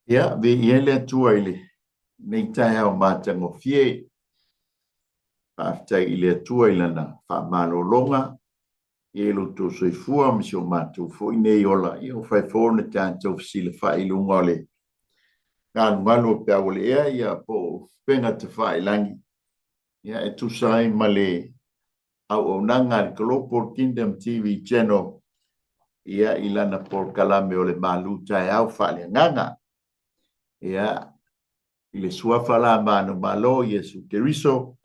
Ia, viia le Atua i lenei taeao matagofie. Faafetai i le Atua i lana faamalologa i lo outou soifua ma si o matou foi nei ola. Ia, ua fai foi ona tatou fesilafai i luga o le galugalu o peau o le ea, ia po o upega tafailagi, ia e tusa ai ma le auaunaga a le Global Kingdom TV Channel, ia i lana polokalame o le Malu Taeao Faaleagaga. Ia, i le suafa la manumalo Iesu Keriso,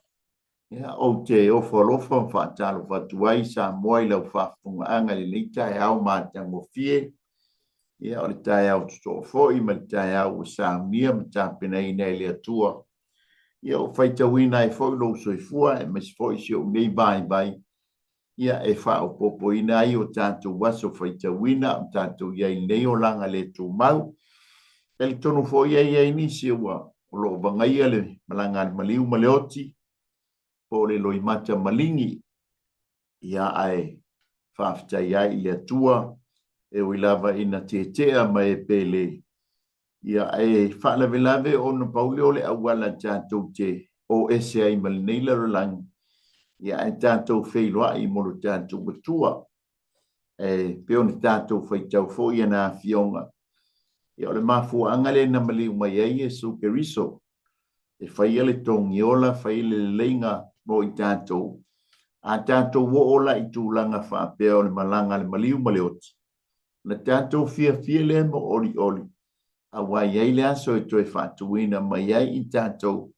ia, ou te ofo alofa ma faatalofa atu ai Samoa i lau faafofogaaga i lenei taeao matagofie. Ia, o le taeao totoo foi ma le taeao ua saunia ma tapenaina e le Atua. Ia, ua faitauina ai foi lou soifua aemaise foi si ou nei vaivai, ia e faaopoopoina ai o tatou aso faitauina o tatou i ai i lenei olaga le tumau. Talitonu foi e i ai nisi ua o lo o vagaia le malaga a le maliu ma le oti po o le loimata maligi. Ia, ae faafetai ai i le Atua e ui lava ina tetea ma e pele. Ia, e faalavelave ona pau lea o le auala tatou te o ese ai ma lenei lalolagi, ia ae tatou feiloai mo lo tatou Atua. E pei ona tatou faitau foi i ana afioga. Ia, o le mafuaaga lea na maliu mai ai Iesu Keriso, e faia le togiola, faia le leleiga mo i tatou. A tatou oo la i tulaga faapea o le malaga a le maliu ma le oti, na tatou fiafia lea ma olioli, aua e i ai le aso e toe faatuina mai ai i tatou,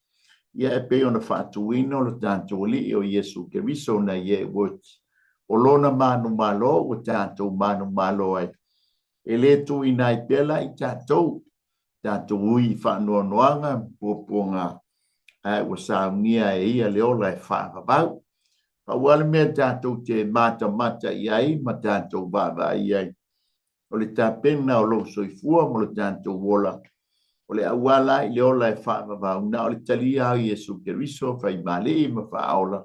ia e pei ona faatuina o lo tatou Alii o Iesu Keriso nai e ua o lona manumalo ua tatou manumalo ai. E le tuuina ai pea la i tatou, tatou ui i faanoanoaga ma puapuaga, ae ua saunia e ia le ola e faavavau. Pau lava le mea tatou te matamata i ai ma tatou vaavaai i ai, o le tapena o lou soifua ma lo tatou ola, o le auala i le ola e faavavau, na o le talia o Iesu Keriso, Faimalii ma Faaola.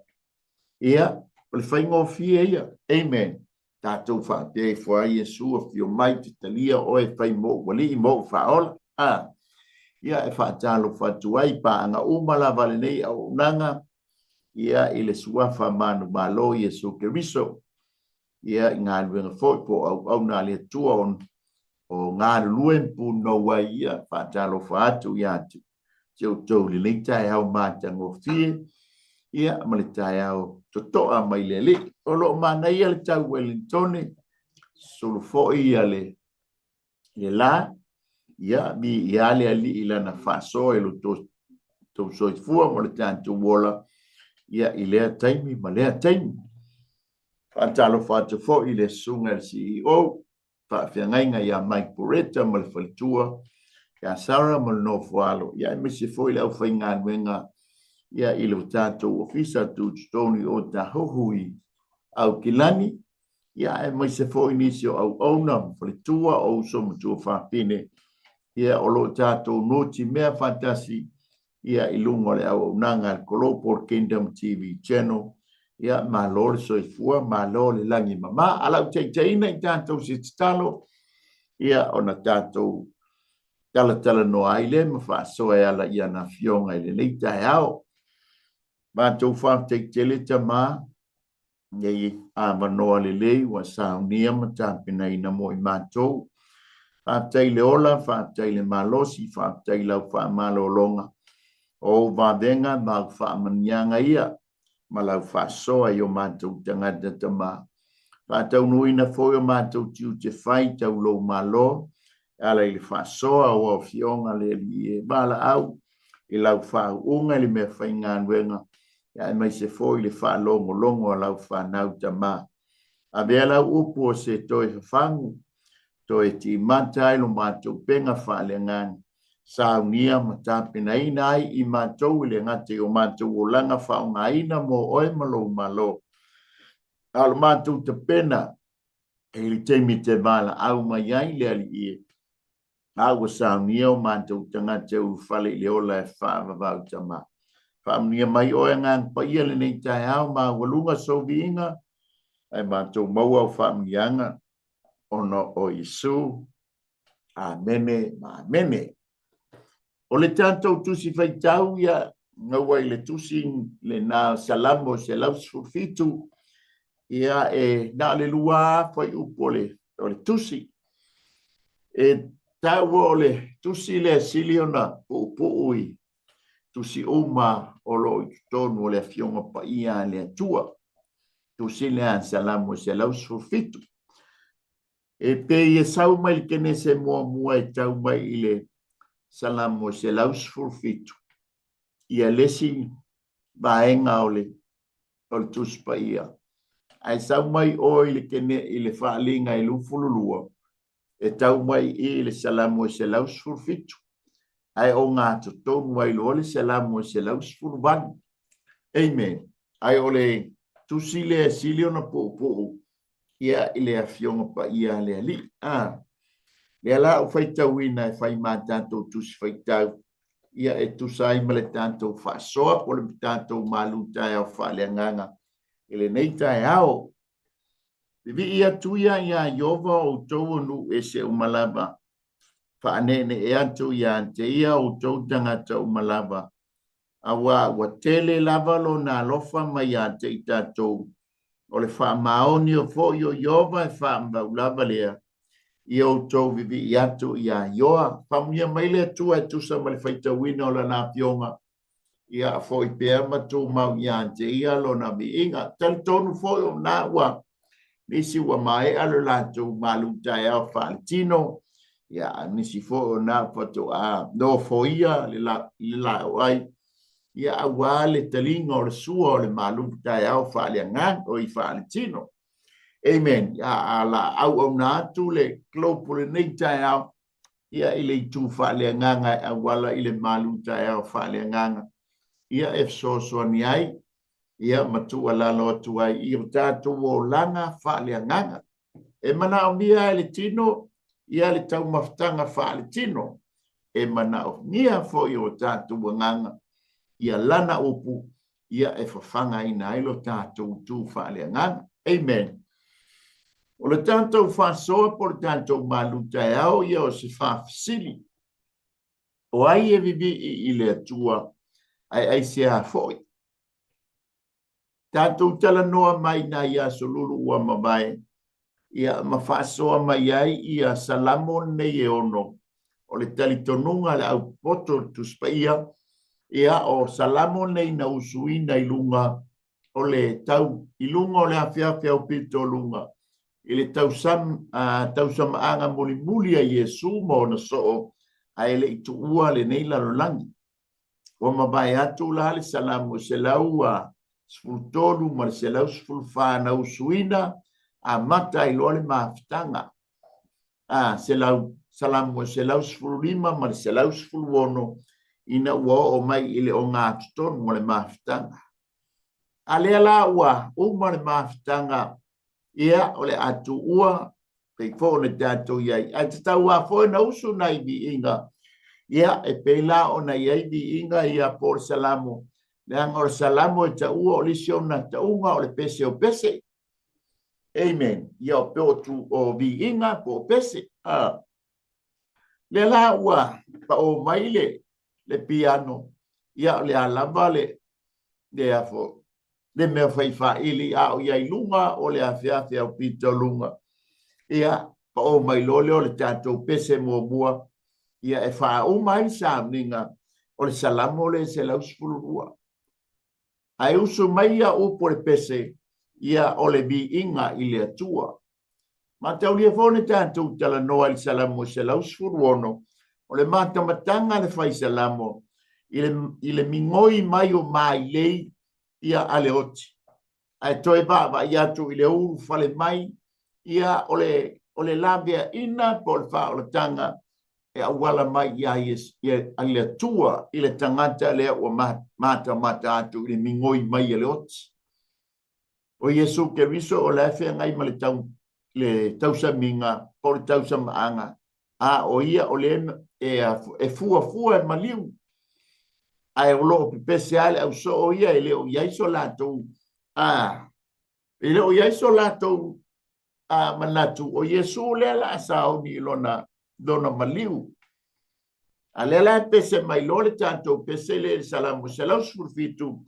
Ia, o le faigofie ia. Amen. Tatou faapea ifo ai, Iesu, afio mai te talia oe e fai mou alii ma ou faaola. A. Ia, e faatalofa atu ai paaga uma lava lenei auaunaga, ia i le suafa manumalo Iesu Keriso, ia i galuega foi po o auauna a le Atua o galulue ma punou ai, ia faatalofa atu ia te outou i lenei taeao matagofie, ia ma le taeao totoa mai le Alii. O lo o manaia le tau Wellingtone, sulu foi ia le la, ia viia le Alii i lana faasoa i lo tou soifua ma le tatou ola, ia i lea taimi ma lea taimi. Faatalofa atu foi i le susuga i le CEO, faafeagaiga ia Mike Poretta ma le faletua ia Sarah ma le nofoalo, ia aemaise foi le aufaigaluega ia i le tatou ofisa tutotonu i Otahuhu i Aukilani, ia aemaise foi nisi o auauna ma faletua o uso ma tuafafine, ia o lo o tatou nutimea faatasi ia i luga o le auaunaga a le Global Kingdom TV Channel. Ia malo le soifua, malo le lagi mama. A lau taitaiina i tatou se tatalo, ia ona tatou talatalanoa ai lea ma faasoa e ala i ana afioga i lenei taeao. Matou faafetai tele Tama nei avanoa lelei ua saunia ma tapenaina mo i matou. Faafetai le ola, faafetai le malosi, faafetai lau faamalologa o ou vavega ma au faamanuiaga ia ma lau faasoa i o matou tagata Tama. Faataunuuina foi o matou tiute fai tau lou Malo e ala i le faasoa o Afioga le Alii e valaau i lau faauuga i le mea faigaluega, aemaise foi le faalogologo a lau fanau Tama. Avea lau upu o se toe fafagu, toe timata ai lo matou pega faaleagaga, saunia ma tapenaina ai i matou i le gata i o matou olaga faaaogaina mo oe ma lou Malo. A o le matou tapena i le taimi te valaau mai ai le Alii e, a ua saunia o matou tagata e ulufale i le ola e faavavau Tama. Faamanuia mai oe Agaga Paia lenei taeao maualuga sou viiga, ae matou maua au faamanuiaga ona o Iesu. Amene ma amene. O le tatou Tusi Faitau ia gaua i le tusi lena Salamo 117, ia e na o le lua fuaiupu o le tusi. E taua o le tusi lea sili ona puupuu i tusi uma o lo o i totonu o le Afioga Paia a le Atua. Tusi lea Salamo 117. E pei e sau mai le Kenese muamua e tau mai i le Salamo 117, ia le isi vaega o le Tusi Paia. Ae sau mai oe i le kene i le faaliga e 22, e tau mai i le Salamo 117, ae o gatotonu ai loa le Salamo 118. Amen. Ae o le tusi lea e sili ona puupuu ia i le Afioga Paia a le Alii. A lea la ua faitauina e fai ma tatou tusi faitau, ia e tusa ai ma le tatou faasoa po o le tatou malu taeao faaleagaga i lenei taeao. Vivii atu ia iā Ieova o outou o nuu ese uma lava. Faaneenee atu ia te ia outou tagata uma lava, auā ua tele lava lona alofa mai ia te i tatou. O le faamaoni o foi o Ieova e faamau lava lea, ia outou vivii atu iā Ioa. Faamanuia mai le Atua e tusa ma le faitauina o lana afioga, ia foi pea ma tumau ia te ia lona viiga. Talitonu foi o na ua nisi ua maea lo latou malu taeao faaletino, ia nisi foi o na faatoa nofoia le laoai, ia auā le taliga o le sua o le malu taeao faaleagaga o i faaletino. Amen. Ia a la auauna atu le Globe o lenei taeao, ia i le itu faaleagaga e auala i le malu taeao faaleagaga, ia e fesoasoani ai, ia ma tuualalo atu ai i o tatou olaga faaleagaga. E manaomia e le tino, ia le taumafataga faaletino. E manaomia foi o tatou agaga, ia lana upu, ia e fafagaina ai lo tatou tu faaleagaga. Amen. O le tatou faasoa po o le tatou malu taeao ia o se faafesili. O ai e vivii i le Atua, ae aisea foi? Tatou talanoa mai nai aso lulu ua mavae, ia ma faasoa mai ai ia Salamo lenei e ono, o le talitonuga a le aupoto o le Tusi Paia, ia o Salamo lenei na usuina i luga o le tau, i luga o le afeafe au pito luga, i le tausamaaga mulimuli a Iesu ma ona soo, ae le i tuua lenei lalolagi. Ua mavae atu la le Salamo 113 ma le 114 na usuina, amata ai loa le mafutaga. Salamo 115 ma le 116 ina ua oo mai i le ogatotonu o le mafutaga. A lea la ua uma le mafutaga, ia o le a tuua pei foi ona tatou i ai. Ae tatau lava foi ona usu nai viiga, ia e pei la ona i ai viiga ia po o le Salamo, leaga o le Salamo e taua o le isi ona tauga o le pese o pese. Amen. Ia o pe o tu o viiga po o pese. Lea la ua pao mai le piano, ia o le a lava le afo, le mea fai faili a o iai luga o le afeafe au pito luga. Ia, pao mai loa lea o le tatou pese muamua, ia e faauma ai le sauniga o le Salamo le 112. Ae usu mai ia upu o le pese, ia o le viiga i le Atua. Mataulia foi na tatou talanoa i le Salamo 116, o le matamataga a le fai Salamo i le migoi mai o mailei ia a le oti. Ae toe vaavaai atu i le ulufale mai, ia o le laveaina po o le faaolataga e auala mai ia le Atua i le tagata lea ua matamata atu i le migoi mai a le oti. O Iesu Keriso o le feagai ma le tausamiga po o le tausamaaga, a o ia o le e fuafua e maliu. Ae o loo pepese lava le ausoo ia e le o i ai so latou, e le o i ai so latou manatu o Iesu lea la a sauni i lona maliu. A lea la e pese mai loa le tatou pese lea i le Salamo 117,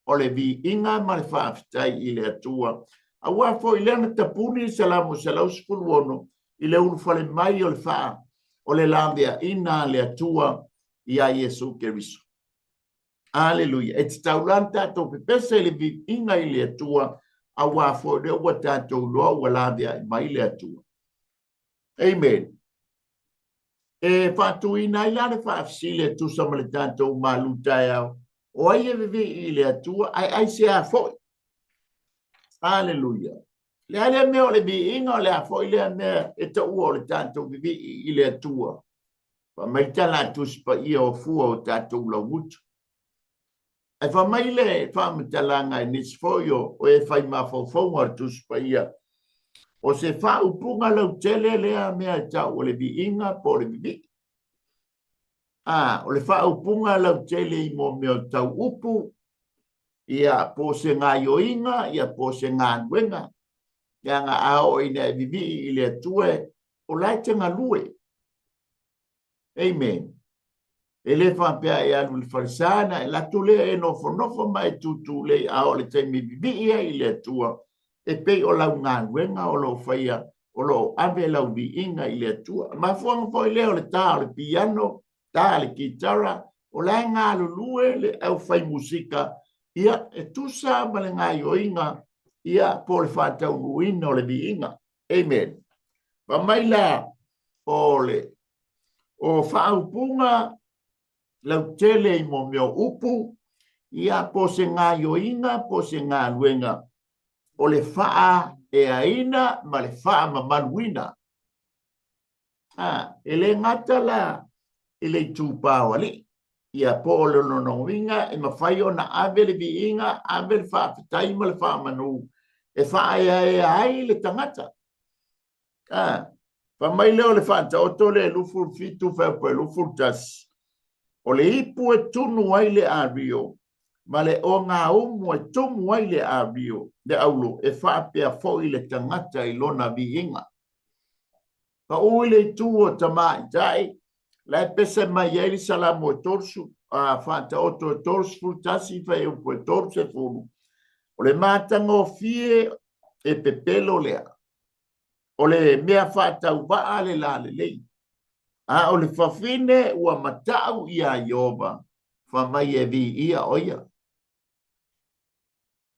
o le viiga ma le faafetai i le Atua. Aua foi lea na tapuni le Salamo 116 i le ulufale mai o le faa o le laveaina a le Atua ia Iesu Keriso. Aleluia. E tatau la ona tatou pepese i le viiga i le Atua, aua foi lea ua tatou iloa ua laveai mai le Atua. Amen. E faatuina ai la le faafesili e tusa ma le tatou malu taeao, o ai e vivii i le Atua, ae aisea foi? Aleluia. Le a lea mea o le viiga, o le a foi lea mea e taua o le tatou vivii i le Atua. Fai mai le tala a Tusi Paia o fua o tatou laugutu. Ae fai mai le faamatalaga i nisi foi o e fai mafaufauga o le Tusi Paia, o se faaupuga lautele lea mea e tau o le viiga po o le vivii. A, o le faaupuga lautele i mo mea o tau upu, ia po o se gaioiga, ia po o se galuega. Leaga a oo ina e vivii i le Atua, o la e te galue. Amen. E le faapea e alu i le falesa na e alu atu lea e nofonofo ma e tutulei, a o le taimi vivii ai i le Atua, e pei o lau galuega o lo o faia, o lo o ave lau viiga i le Atua. Mafuaaga foi lea o le ta o le piano, ta le kitara, o la e galulue le aufai musika, ia e tusa ma le gaioiga, ia po o le faataunuuina o le viiga. Amen. Fai mai la o le o faaupuga lautele i mo mea o upu, ia po o se gaioiga po o se galuega o le faaeaina ma le faamamaluina. A, e le gata la i le itupa o alii, ia po o le lona uiga e mafai ona ave le viiga, ave le faafetai ma le faamanu e faaeaea ai le tagata. A, fai mai lea o le Faataoto lea 27 fuaiupu 21, o le ipu e tunu ai le ario ma le ogaumu e tumu ai le ario, le aulo, e faapea foi le tagata i lona viiga. Pau i le itu o tamaitai, la e pese mai ai le Salamo e 30, Faataoto e 31, fuaiupu e 30, o le matagofie e pepelo lea, o le mea faatauvaa le lalelei, a o le fafine ua matau iā Ieova, fai mai e viia ʻo ia.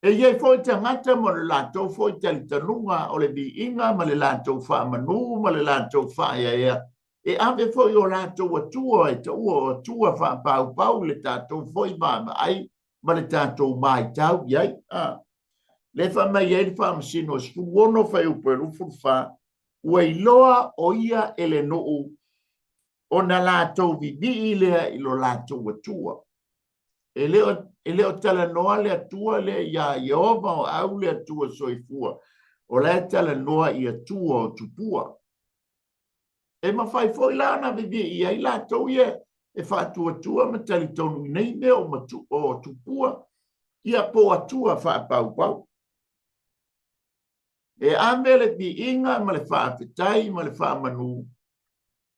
E i ai foi tagata ma le latou foi talitonuga o le viiga ma le latou faamanu ma le latou faaeaea, e ave foi o latou atua e taua o atua faapaupau i le tatou foi vaavaai ma le tatou matau i ai. A. Lea e fai mai ai le Faamasino 16 fuaiupu e 24, ua iloa ʻo ia e le nuu ona latou vivii lea i lo latou Atua. E le o, e le o talanoa le Atua lea iā Ieova o au le Atua soifua, o la e talanoa i Atua o tupua. E mafai foi la ona vivii ai latou ia e faatuatua ma talitonu i nei mea o, matu, o tupua, ia po o Atua faapaupau. E ave le viiga ma le faafetai ma le faamanu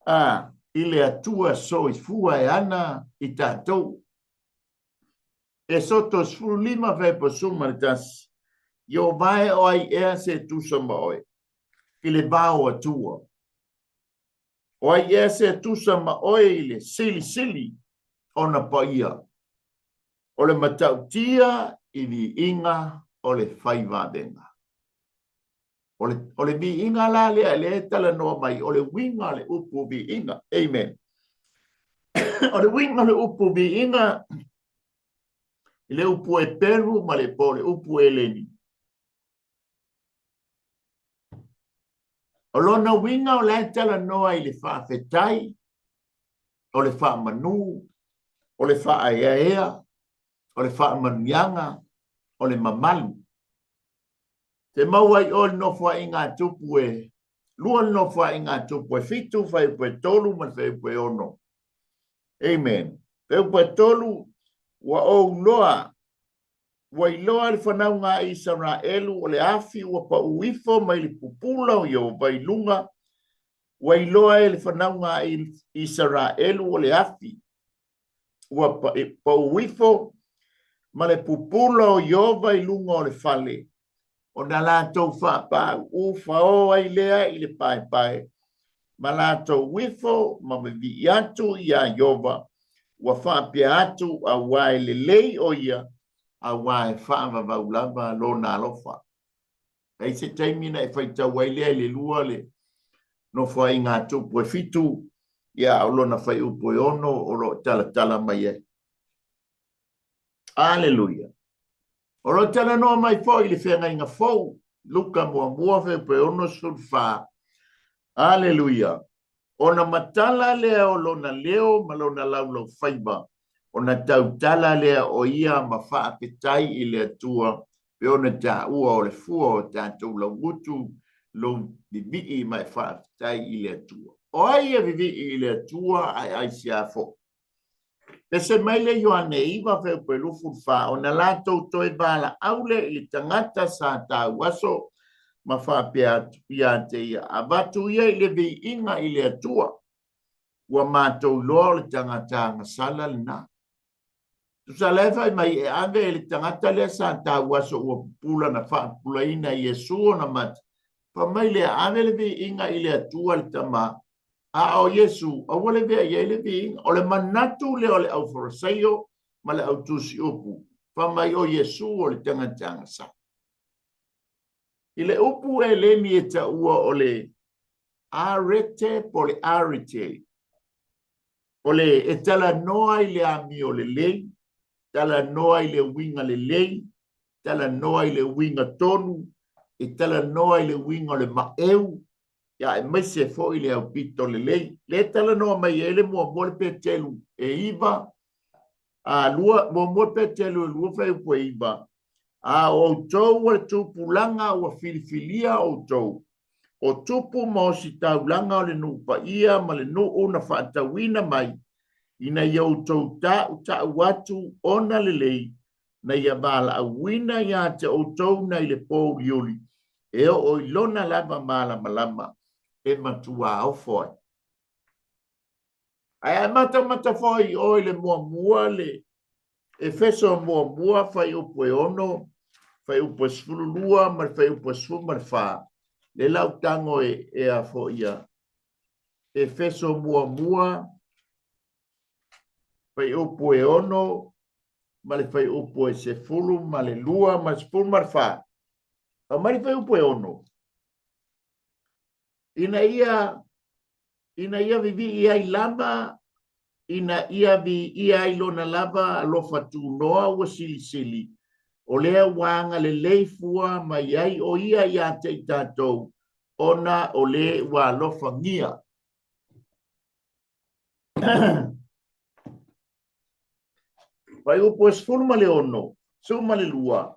a i le Atua soifua e ana i tatou. Esoto 15 fuaiupu 11, Ieova e, o ai ea se tusa ma oe i le va o Atua? O ai ea se tusa ma oe i le silisili ona paia? O le matautia i viiga o le fai vavega. O le, o le viiga la lea lea e talanoa mai, o le uiga o le upu viiga. Amen. O le uiga o le upu viiga i le upu Eperu ma le po o le upu Eleni. O lona uiga o la e talanoa i le faafetai, o le faamanu, o le faaeaea, o le faamanuiaga, o le mamalu. Te maua ai oe le nofoaiga a Tupu e lua le nofoaiga a Tupu e fitu, fuaiupu e tolu ma le fuaiupu e ono. Amen. Fuaiupu e tolu, ua ou loa Ua iloa e le fanauga a Isaraelu o le afi ua pau ifo mai le pupula o Ieova i luga. Ua iloa e le fanauga a Isaraelu o le afi ua pau ifo ma le pupula o Ieova i luga o le fale, ona latou faapāuū fao ai lea i le paepae, ma latou ifo ma vivii atu iā Ieova, ua faapea atu, Auā e lelei ʻo ia, auā e faavavau lava lona alofa. E i ai se taimi na e faitau ai lea i le lua le nofoaiga a Tupu e fitu, ia a o lona fuaiupu e 6 o lo o talatala mai ai. Aleluia! O lo o talanoa mai foi i le feagaiga fou, Luka muamua fuaiupu e 64. Aleluia! Ona matala lea o lona leo ma lona laulaufaiva, ona tautala lea o ia ma faafetai i le Atua, pe ona taua o le fua o tatou laugutu lou vivii ma e faafetai i le Atua. O ai e vivii i le Atua ae aisea foi? Pese mai le Ioane 9 fuaiupu e 24, ona latou toe valaau lea i le tagata sa tauaso ma faapea atu ia te ia, Avatu ia i le viiga i le Atua, ua matou iloa o le tagata agasala lena. Tusa la e fai mai e ave e le tagata lea sa tauaso ua pupula na faapupulaina e Iesu ona mata, fai mai lea, Ave le viiga i le Atua le Tama, a o Iesu, aua le vea i ai le viiga. O le manatu lea o le aufarasaio ma le autusiupu, fai mai o Iesu o le tagata agasala. I le upu eleni e taua o le arete po o le arete, o le e talanoa i le amio lelei, talanoa i le uiga lelei, talanoa i le uiga tonu, e talanoa i le uiga o le maeu, ia aemaise foi le aupito lelei. Le talanoa mai ai le muamua le Petelu e iva, a lua, muamua Petelu e lua fuaiupu e iva, a o outou ua le tupulaga ua filifilia outou, o tupu ma ositaulaga o le nuu paia ma le nuu na faatauina mai, ina ia outou tautau atu ona lelei, na ia valaauina ia te outou nai le pōuliuli, e oo i lona lava malamalama e matuā ofo ai. Ae a matamata foi i o i le muamua le Efeso muamua fuaiupu e 6, fuaiupu e 12 ma le fuaiupu e 14, le lau tago e, e a foi ia. Efeso muamua fuaiupu e 6 ma le fuaiupu e 12 ma le 14. Aumai le fuaiupu e 6. Ina ia ina ia vivii ai lava, ina ia viia ai lona lava alofa tunoa ua silisili, o lea ua agalelei fua mai ai o ia ia te i tatou, ona o le ua alofagia. Fuaiupu e 16, 12,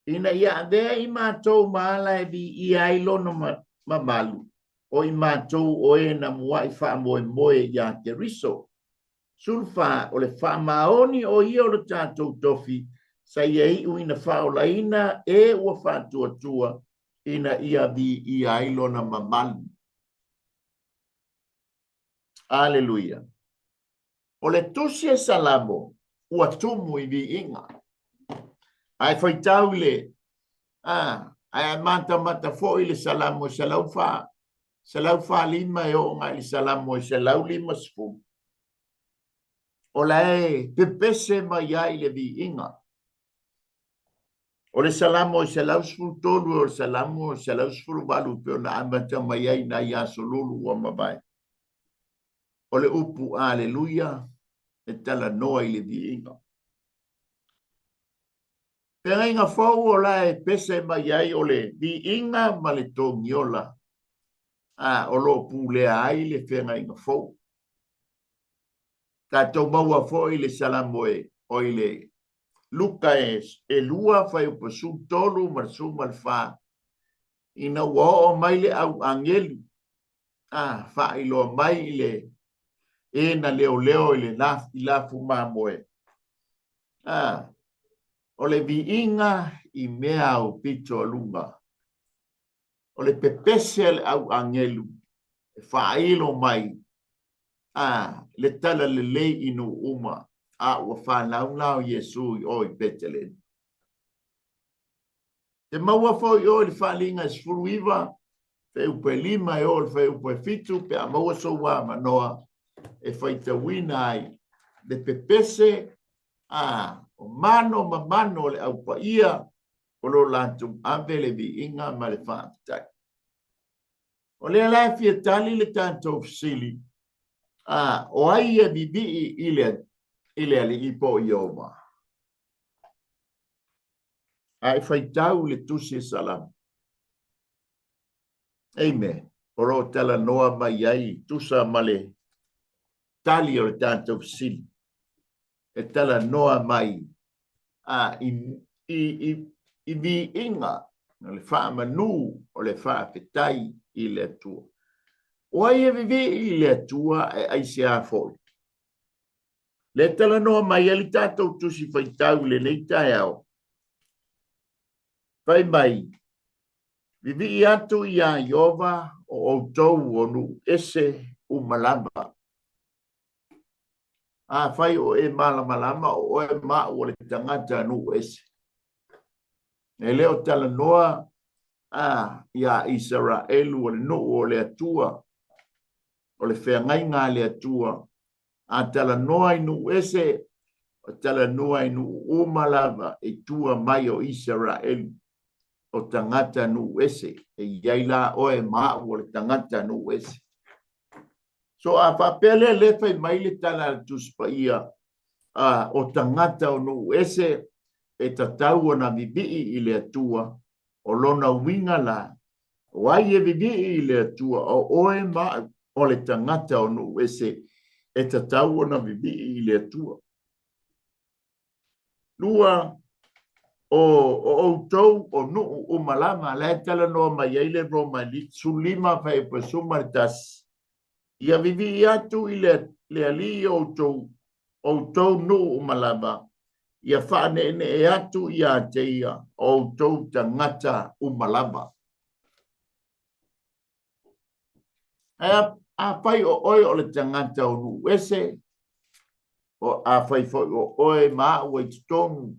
ina ia avea i matou ma ala e viia ai lona mamalu, o i matou o e na muaʻi faamoemoe iā Keriso. 14, o le faamaoni o ia o le tatou tofi, sa ia iu ina faaolaina e ua faatuatua, ina ia viia ai lona mamalu. Aleluia. O le tusi e Salamo ua tumu i viiga. Ae faitau i le a ae matamata foi i le Salamo e 104 145 e oo agai i le Salamo e 150. O la e pepese mai ai le viiga. O le Salamo e 113 o le Salamo e 118 pei ona amata mai ai nai aso lulu ua mavae. O le upu Aleluia e talanoa i le viiga. Feagaiga fou o la e pese mai ai o le viiga ma le togiola a o lo o pulea ai le feagaiga fou. Tatou maua foi le Salamo e o i le Luka e, e lua fuaiupu 13 ma le 14 ina ua oo mai le au agelu a faailoa mai i le e na leoleo i le i lafu mamoe a o le viiga i mea aupito a luga o le pepese a le au agelu. E faailo mai a le tala lelei i nuu uma, a ua fanau la o Iesu i o i Petelemi. Te maua foi o i le faaliga e 19, fuaiupu e 5 e oo i le fuaiupu e 7, pe a maua sou avanoa e faitauina ai le pepese a o mano ma mano o le au paia o lo latou ave le viiga ma le faafetai. O lea la e fia tali le tatou fesili, a o ai e vivii i le Alii po o Ieova? A e faitau i le tusi e Salamo. Amen. O lo o talanoa mai ai tusa ma le tali o le tatou fesili. E talanoa mai a, i, i, i, i viiga o le faamanu o le faafetai i le Atua. O ai e vivii i le Atua e aisea foi? Le talanoa mai ai le tatou tusi faitau i lenei taeao. Fai mai, vivii atu iā Ieova o outou o nuu ese uma lava. Afai o e malamalama o oe ma au o le tagata nuu ese. E le o talanoa a iā Isaraelu o le nuu o le Atua, o le feagaiga a le Atua, A talanoa i nuu ese, o talanoa i nuu uma lava i tua mai o Isaraelu, o tagata nuu ese, e i ai la oe ma au o le tagata nuu ese. So a faapea lea le fai mai le tala a le Tusi Paia, a o tagata o nuu ese e tatau ona vivii i le Atua, o lona uiga la, O ai e vivii i le Atua, o oe ma au, o le tagata o nuu ese, e tatau ona vivii i le Atua. Lua, o, o outou o nuu uma lava, la e talanoa mai ai le Roma i 15 fuaiupu 11, ia vivii atu i le, le Alii o outou, outou nuu uma lava, ia faaneenee atu iā te ia o outou tagata uma lava. Ae afai o oe o le tagata o nuu ese, o afai foi o oe ma au ai totonu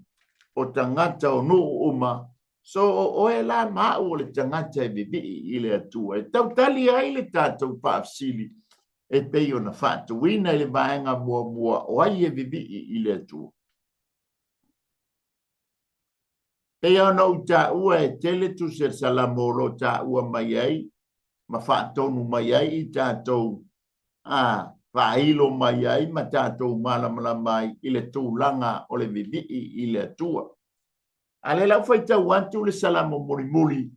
o tagata o nuu uma, so o oe la ma au o le tagata e vivii i le Atua. E tautali ai le tatou faafesili e pei ona faatuina i le vaega muamua o ai e vivii i le Atua. Pei ona ou taua e tele tusi a le Salamo o lo o taua mai ai ma faatonu mai ai i tatou a faailo mai ai ma tatou malamalama ai i le tulaga o le vivii i le Atua. A lea la ua faitau atu le Salamo mulimuli,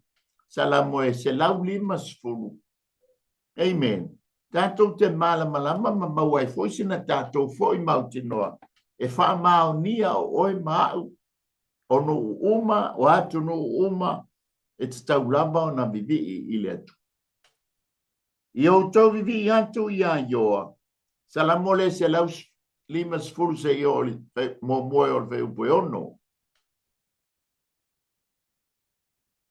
Salamo e 150. Amen. Tatou te malamalama ma maua ai foi sina tatou foi mautinoa e faamaonia o oe ma au, o nuu uma, o atunuu uma, e tatau lava ona vivii i le Atua. Ia outou vivii atu iā Ioa, Salamo le 150 seia oo i le muamua e oo i le fuaiupu e 6.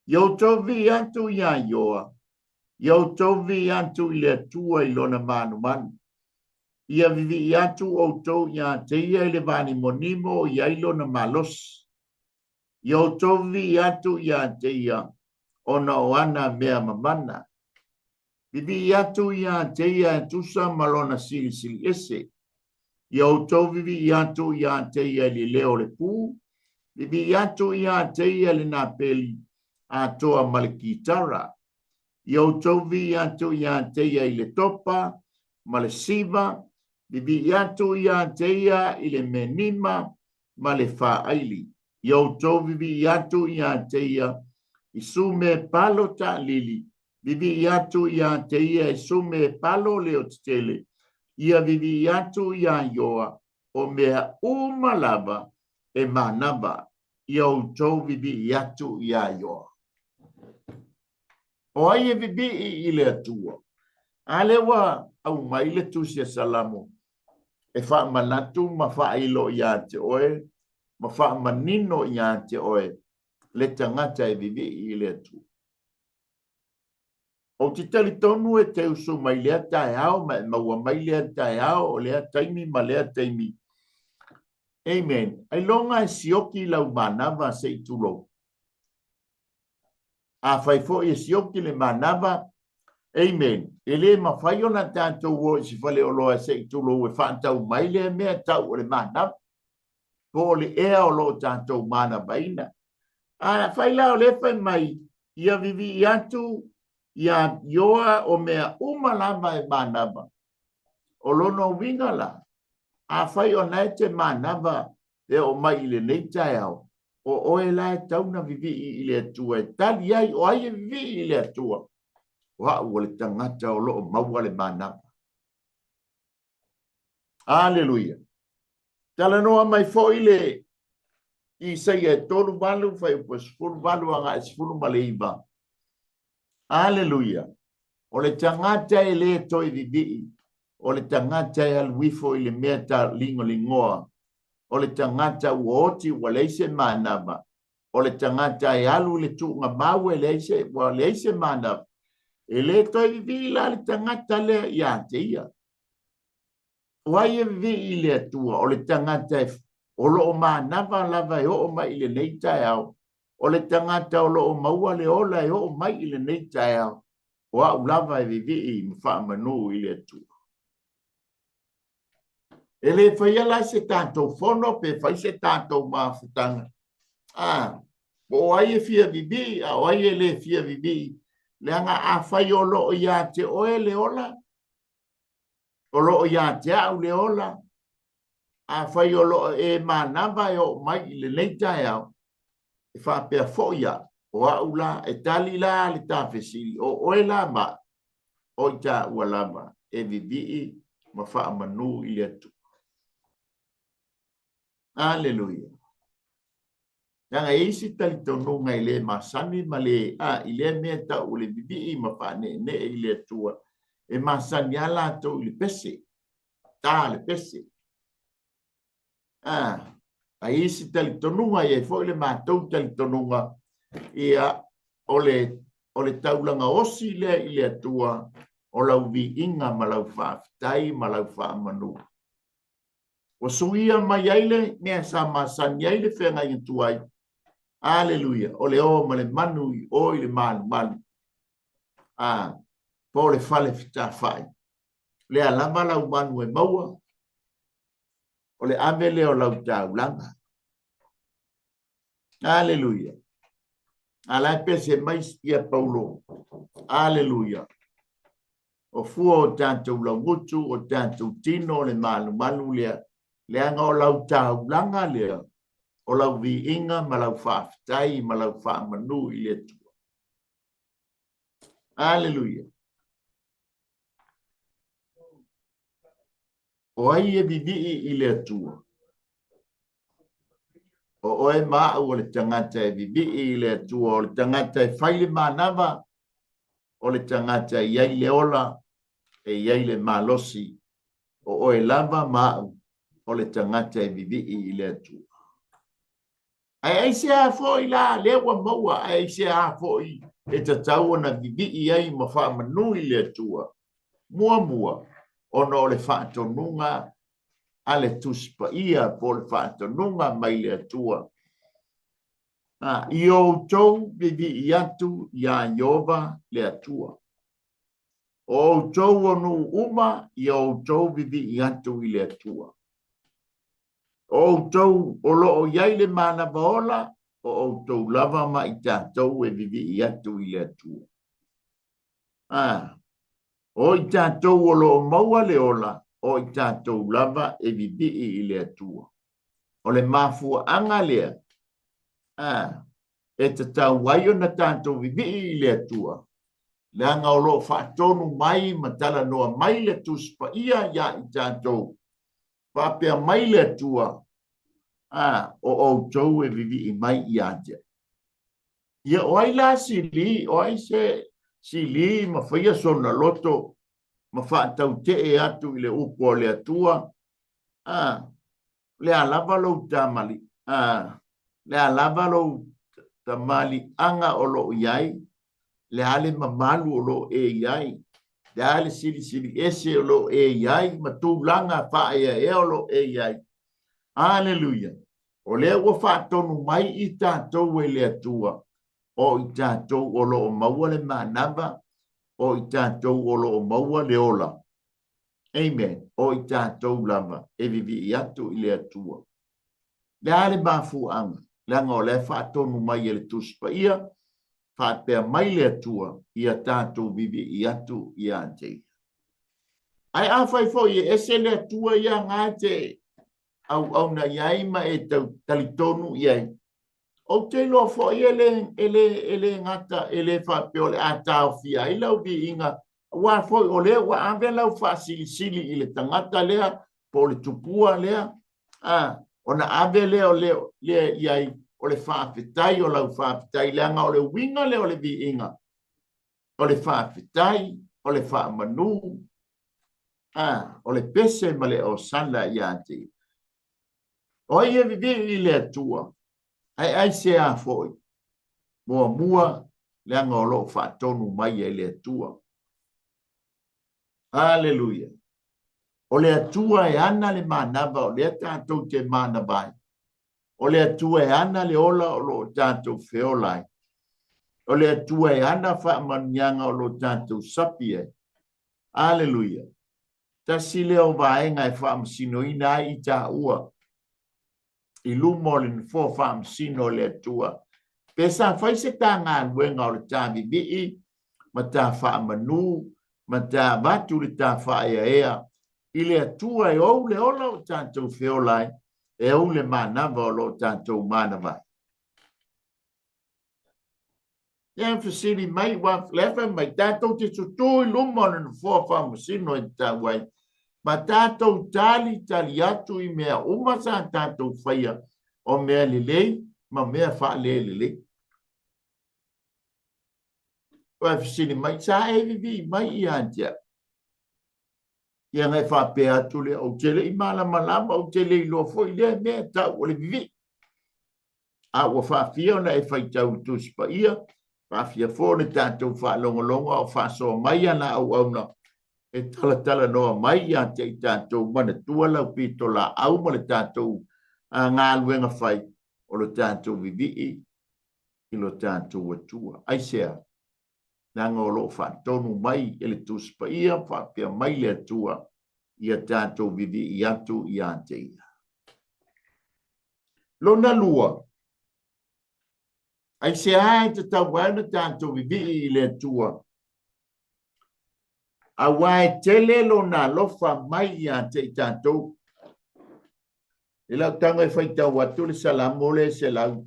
Ia outou vivii atu iā Ioa, ia outou vivii atu i le Atua i lona manumanu. Ia vivii atu outou iā te ia i le vanimonimo o i ai lona malosi. Ia outou vivii atu iā te ia ona o ana mea mamana. Vivii atu iā te ia e tusa ma lona silisili ese. Ia outou vivii atu iā te ia i le leo o le pū, vivii atu iā te ia i le napeli atoa ma le kitara. Ia outou vivii atu iā te ia i le topa ma le siva, vivii atu iā te ia i le menima ma le faaili. Ia outou vivii atu iā te ia i sume palo taalili, vivii atu iā te ia i sume palo leo tetele, ia vivii atu iā Ioa o mea uma lava e manava, ia outou vivii atu iā Ioa. O ai e vivii i le Atua? A lea ua aumai le tusi a Salamo e faamanatu ma faailo iā te oe ma faamanino iā te oe le tagata e vivii i le Atua. Ou te talitonu e te usu mai lea taeao ma e maua mai lea taeao o lea taimi ma lea taimi. Amen. Ailoga e sioki lau manava se i tulou. Afai foi e sioki le manava, amen, e le mafai ona tatou o i se faleoloa se i tulou e faatau mai lea mea tau o le manava, po o le ea o lo o tatou manavaina. Afai la o lea fai mai, ia vivii atu ia Ioa o mea uma lava e manava. O lona uiga la, afai o na e te manava e oo mai i lenei taeao, o oe la e tau na vivii i le Atua e tali ai o ai e vivii i le Atua, o au o le tagata o lo o maua le manava. Aleluia. Talanoa mai foi le Isaia e 38, fuaiupu e 18 agai 19. Aleluia. O le tagata e le toe vivii, o le tagata e alu ifo i le mea ta ligoligoa, o le tagata ua oti ua leai se manava, o le tagata e alu i le tuugamau e leai se, ua leai se manava. E le toe vivii la le tagata lea ia te ia. O ai e vivii i le Atua? O le tagata e, o lo o manava lava e oo mai i lenei taeao. O le tagata o lo o maua le ola e oo mai i lenei taeao. O au lava e vivii ma faamanu i le Atua. E le faia la se tatou fono pe fai se tatou mafutaga. A, po o ai e fia vivii, a o ai e le fia vivii. Leaga afai o lo o ia te oe le ola, o lo o ia te au le ola, afai o lo o e manava e oo mai i lenei taeao, e faapea foi au, o au la, e tali la le ta fesili, o oe la ma au, o i taua lava e vivii ma faamanu i le Atua. Aleluia. Leaga e i ai se talitonuga e le masani ma le, a, i lea mea tau o le vivii ma faaneenee i le Atua, e masani lava latou i le pese, ta le pese. A, a i ai se talitonuga, e i ai foi le matou talitonuga, ia, o le, o le taulaga osi lea i le Atua, o lau viiga ma lau faafetai ma lau faamanu. Ua suia mai ai le mea sa masani ai le feagaiga tuai. Aleluia! O le o ma le manu i o i le malumalu, a, po o le fale fetafai. Lea lava lau manu e maua, o le ave lea o lau taulaga. Aleluia! A la e pese mai ia Paulo. Aleluia! O fua o tatou laugutu, o tatou tino, o le malumalu lea, leaga o lau taulaga lea, o lau viiga ma lau faafetai ma lau faamanu i le Atua. Aleluia! O ai e vivii i le Atua? O oe ma au o le tagata e vivii i le Atua, o le tagata e fai le manava, o le tagata e i ai le ola, e i ai le malosi, o oe lava ma au o le tagata e vivii i le Atua. Ae aisea foi la lea ua maua, ae aisea foi e tatau ona vivii ai ma faamanu i le Atua? Muamua, ona o le faatonuga a le Tusi Paia po o le faatonuga mai le Atua. A, i outou vivii atu iā Ieova le Atua. O outou o nuu uma, ia outou vivii atu i le Atua. O outou o lo o i ai le manava ola, o outou lava ma i tatou e vivii atu i le Atua. A, o i tatou o lo o maua le ola, o i tatou lava e vivii i le Atua. O le mafuaaga lea, a, e tatau ai ona tatou vivii i le Atua, leaga o lo o faatonu mai ma talanoa mai le Tusi Paia iā i tatou, Faapea mai le Atua, a, o outou e vivii mai ia te au. Ia, o ai la sili, o ai se sili ma faia sona loto ma faatautee atu i le upu a le Atua? A, le a lava lou tamali, a, le a lava lou tamaliiaga o lo o i ai? Le a le mamalu o lo o e i ai? Le a le silisili ese o lo o e i ai ma tulaga faaeaea o lo o e i ai? Aleluia! O lea ua faatonu mai i tatou e le Atua, o i tatou o lo o maua le manava, o i tatou o lo o maua le ola. Amen. O i tatou lava e vivii atu i le Atua. Le a le mafuaaga? Leaga o la e faatonu mai e le Tusi Paia, faapea mai le Atua, ia tatou vivii atu ia te Ia. Ae afai foi e ese le Atua ia na e te auauna i ai ma e tau talitonu i ai, ou te iloa foi e le, e le, e le gata, e le faapea o le a taofia ai lau viiga, aua foi o lea ua ave lau faasilisili i le tagata lea, po o le tupua lea, a, ona ave lea o lea, lea i ai o le faafetai o lau faafetai, leaga o le uiga lea o le viiga, o le faafetai, o le faamanu, a, o le pese ma le osana ia te ia. O ai e vivii i le Atua, ae aisea foi? Muamua, leaga o lo o faatonu mai e le Atua. Aleluia! O le Atua e ana le manava o lea tatou te manava ai. O le Atua e ana le ola o lo o tatou feola ai. O le Atua e ana faamanuiaga o lo o tatou sapi ai. Aleluia! Tasi lea o vaega e faamasinoina ai i taua i luma o le nofoa faamasino o le Atua. Pe sa fai se ta galuega o le ta vivii ma ta faamanu ma ta avatu le ta faaeaea i le Atua e ou le ola o tatou feola ai, e ou le manava o lo o tatou manava ai. Ia fesili mai, ua lea fai mai, tatou te tutū i luma o le nofoa faamasino e tatau ai, ma tatou tali tali atu i mea uma sa tatou faia, o mea lelei ma mea faalelelei. Ua fesili mai, sa e vivii mai ia te au? Ia na e faapea atu lea, ou te le i malamalama, ou te le iloa foi lea mea e tau o le vivii. A ua faafia ona e faitau i le Tusi Paia, faafia foi ona tatou faalogologo a o faasoa mai ana auauna e talatalanoa mai ia te i tatou, manatua lau pitolaau ma le tatou galuega fai o lo tatou vivii i lo tatou Atua. Aisea? Leaga o lo o faatonu mai e le Tusi Paia faapea mai le Atua ia tatou vivii atu ia te Ia. Lona lua, aisea e tatau ai ona tatou vivii i le Atua? Aua e tele lona alofa mai ia te i tatou. I lau tago e faitau atu le Salamo le 100,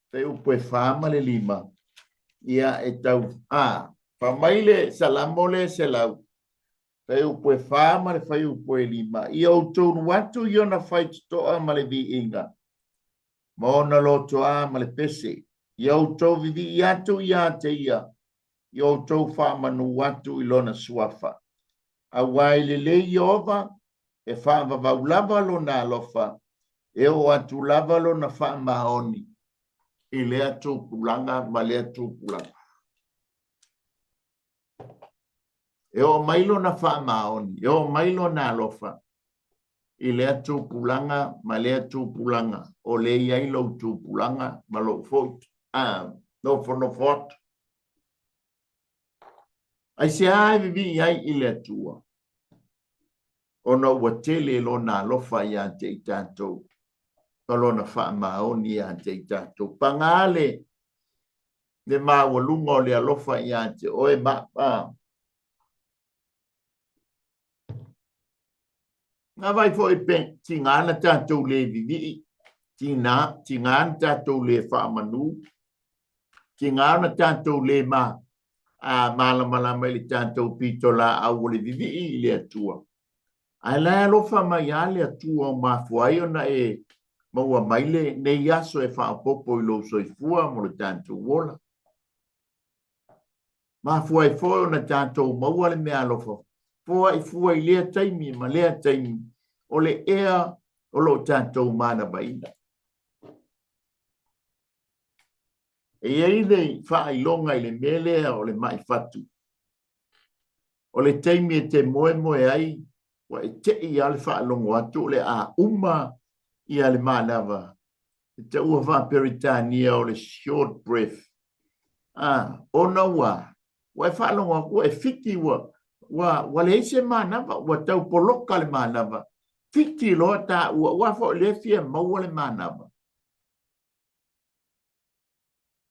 fuaiupu e 4 ma le 5, ia e tau, a, fai mai le Salamo le 100, fuaiupu e 4 ma le fuaiupu e 5, ia outou atu i ona faitotoa ma le viiga, ma ona lotoa ma le pese, ia outou vivii atu ia te ia, ia outou faamanu atu i lona suafa. Aua e lelei Ieova, e faavavau lava lona alofa, e oo atu lava lona faamaoni i lea tupulaga ma lea tupulaga. E oo mai lona faamaoni, e oo mai lona alofa i lea tupulaga ma lea tupulaga, o lea i ai lou tupulaga ma lou foi nofonofo atu. Aisea e vivii ai i le Atua? Ona ua tele lona alofa ia te i tatou, ma lona faamaoni ia te i tatou. Paga le le maualuga o le alofa ia te oe ma Nā vai foi pe tiga na tatou le vivii, tiga, tiga na tatou le faamanu, tiga na tatou le ma, a malamalama i le tatou pitolaau o le vivii i le Atua. Ae la e alofa mai lava le Atua o mafua ai ona e maua mai lenei aso e faaopoopo i lou soifua mo le tatou ola. Mafua ai foi ona tatou maua le meaalofa foai fua i lea taimi ma lea taimi o le ea o lo o tatou manavaina. E i ai le faailoga i le mea lea o le mai fatu. O le taimi e te moemoe ai, ua e tei lava le faalogo atu o le a uma ia le manava. E taua faa-Peretania o le short breath. Ah, ona ua, ua e faalogo atu, ua e fiti, ua, ua, ua leai se manava, ua tau poloka le manava. Fiti loa taua, aua foi o lea e fia maua le manava.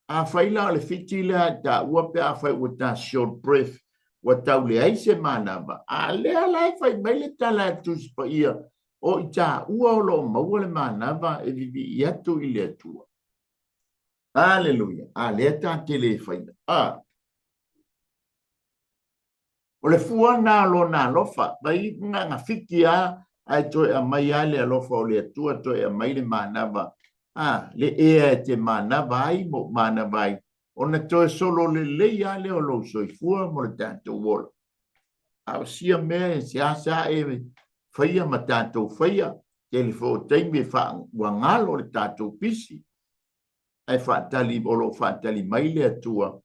Afai la o le fiti lea e taua pe afai ua ta short breath, ua tau leai se manava, a lea la e fai mai le tala a le Tusi Paia, o i taua o lo o maua le manava e vivii atu i le Atua. Aleluia! A lea ta te le faia. A. O le fua lena o Lona alofa, mai na fiti lava ae toe aumai lava le alofa o le Atua, toe aumai le manava, a, le ea e te manava ai ma ou manava ai, ona toe solo lelei lava lea o lou soifua mo le tatou ola. A o sia mea e seasea e faia ma tatou faia, tele foi o taimi e ua galo le tatou pisi, ae faatali, o lo o faatali mai le Atua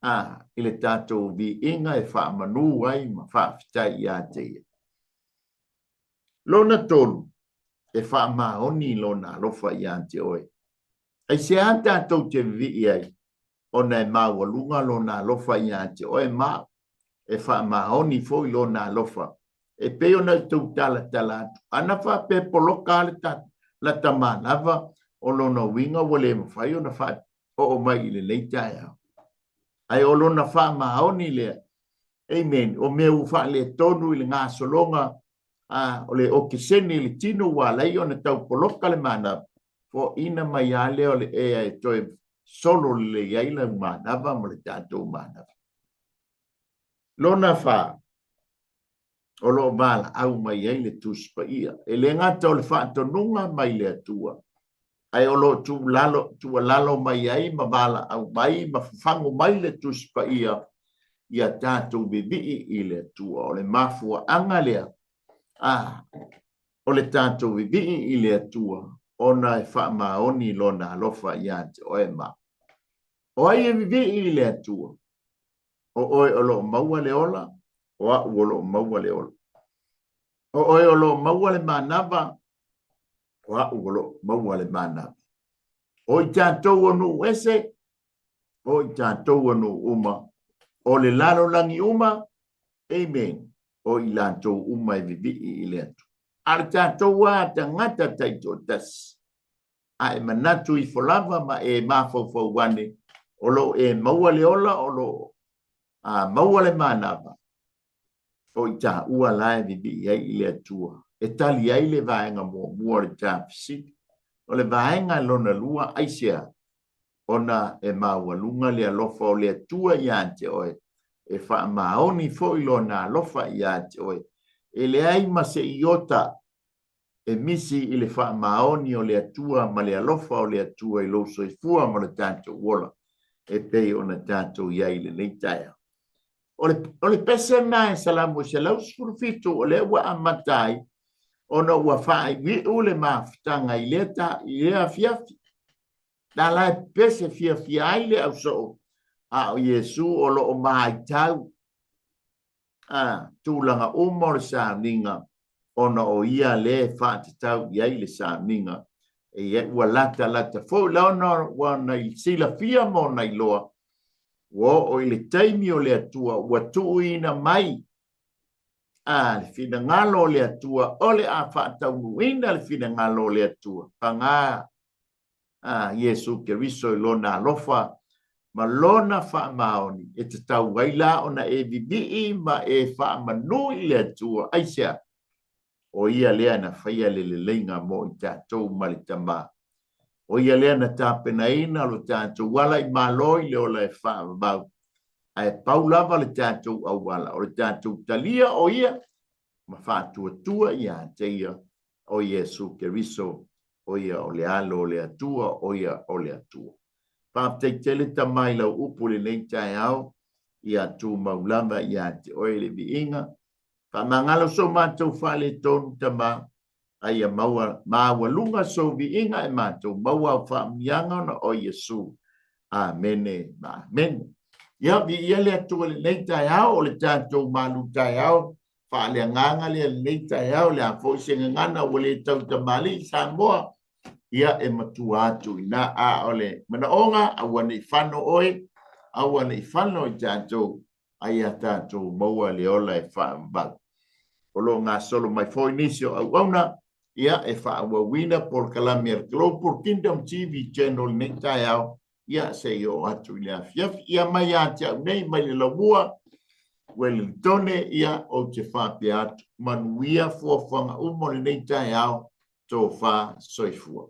a, i le tatou viiga e faamanu ai ma faafetai ia te Ia. Lona tolu, e faamaoni Lona alofa ia te oe. Aisea tatou te vivii ai? Ona e maualuga Lona alofa ia te oe ma au. E faamaoni foi Lona alofa e pei ona ou tau talatala atu. Ana faapea e poloka lava le lata manava, o lona uiga ua le mafai ona faaoo mai i lenei taeao. Ae o lona faamaoni lea, amen, o mea ua faaletonu i le gasologa a, o le okesene i le tino ua ala ai ona tau poloka le manava, foaina mai lava lea o le ea e toe solo lelei ai lau manava ma le tatou manava. Lona fa, o lo o valaau mai ai le Tusi Paia. E le gata o le faatonuga mai le Atua, ae o lo o tuualalo mai ai ma valaau mai ma fafagu mai le Tusi Paia ia tatou vivii i le Atua. O le mafuaaga lea, a, o le tatou vivii i le Atua, ona e faamaoni Lona alofa ia te oe ma au. O ai e vivii i le Atua? O oe o lo o maua le ola, o au o lo o maua le ola. O oe o lo o maua le manava, o au o lo o maua le manava. O i tatou o nuu ese, o i tatou o nuu uma, o le lalolagi uma, amen, o i latou uma e vivii i le Atua. A o le tatou lava tagata taitoatasi, a e manatu ifo lava ma e mafaufau ane, o lo o e maua le ola, o lo o maua le manava, o i taua la e vivii ai i le Atua, e tali ai le vaega muamua o le ta fesili. O le vaega lona lua, aisea? Ona e maualuga le alofa o le Atua ia te oe, e faamaoni foi Lona alofa ia te oe. E leai ma se iota e misi i le faamaoni o le Atua ma le alofa o le Atua i lou soifua ma lo tatou ola e pei ona tatou i ai i lenei taeao. O le, o le pese lena e Salamo 117 o lea ua amata ai ona ua faaiuiu le mafutaga i lea, ta, i lea afiafi. Na la e pese fiafia ai le ausoo, a o Iesu o lo o maitau a, tulaga uma o le sauniga, ona o ia lea e faatatau i ai le sauniga. E i ai, ua latalata foi la ona ua ona silafia ma ona iloa, ua oo i le taimi o le Atua ua tuuina mai a le finagalo o le Atua, o le a faataunuuina le finagalo o le Atua. Paga a Iesu Keriso i Lona alofa ma Lona faamaoni, e tatau ai la ona e vivii ma e faamanu i le Atua. Aisea? O Ia lea na faia le leleiga mo i tatou ma le Tama. O Ia lea na tapenaina lo tatou ala i Malo i le ola e faavavau. Ae pau lava le tatou auala, o le tatou talia o Ia ma faatuatua ia te Ia, o Iesu Keriso, o ia o le Alo o le Atua, o ia o le Atua. Faafetai tele Tama i lau upu i lenei taeao, ia tumau lava ia te oe le viiga. Faamagalo so matou faaletonu Tama, a ia maua maualuga sou viiga e matou maua au faamanuiaga ona o Iesu. Amene ma amene. Ia, viia le Atua i lenei taeao, o le tatou malu taeao faaleagaga lea i lenei taeao, le a foi se gagana ua le tautamalii Samoa, ia e matua atu i ina. A o le manaoga, aua ne i fano oe, aua ne i fano i tatou, a ia tatou maua le ola e faavavau. O lo o gasolo mai foi nisi o auauna, ia e faaauauina polokalame a le Global Kingdom TV Channel i lenei taeao, ia se i oo atu i le afiafi. Ia mai ia te au nei, mai le laumua, Welilitone, ia ou te faapea atu, manuia fuafuaga uma o lenei taeao, tofa soifua.